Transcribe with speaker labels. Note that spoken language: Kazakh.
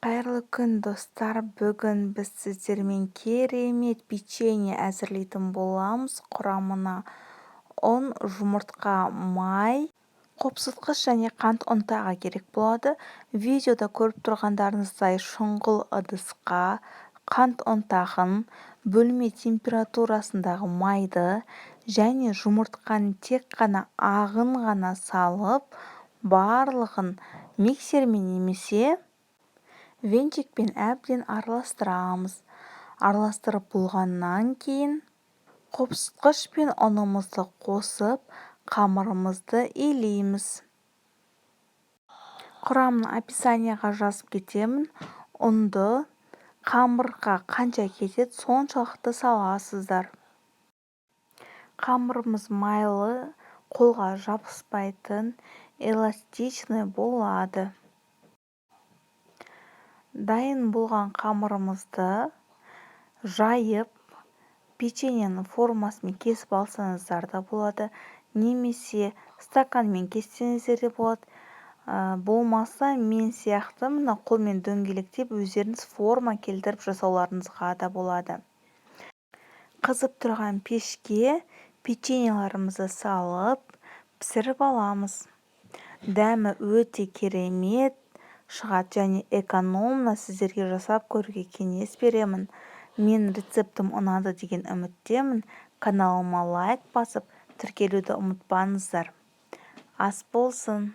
Speaker 1: Қайырлы күн, достар! Бүгін біз сіздермен керемет печенье әзірлейтін боламыз. Құрамына ұн, жұмыртқа, май, қопсытқыш және қант ұнтағы керек болады. Видеода көріп тұрғандарыңыздай, шұңғыл ыдысқа қант ұнтағын, бөлме температурасындағы майды және жұмыртқаның тек қана ағын ғана салып, барлығын миксермен немесе венчикпен әбден араластырамыз. Араластырып болғаннан кейін қопсытқыш пен ұнымызды қосып, қамырымызды илейміз. Құрамын описанияға жазып кетемін. Ұнды қамырға қанша кетеді, соншалықты саласыздар. Қамырымыз майлы, қолға жабыспайтын, эластичный болады. Дайын болған қамырымызды жайып, печеньенің формасымен кесіп алсаңыздар да болады немесе стаканмен кессеңіздер де болады. Болмаса, мен сияқты мына қолмен дөңгелектеп, өздеріңіз форма келтіріп жасауларыңызға да болады. Қызып тұрған пешке печеньеларымызды салып, пісіріп аламыз. Дәмі өте керемет шығады және экономно. Сіздерге жасап көруге кеңес беремін. Менің рецептім ұнады деген үміттемін. Каналыма лайк басып, тіркелуді ұмытпаңыздар. Ас болсын!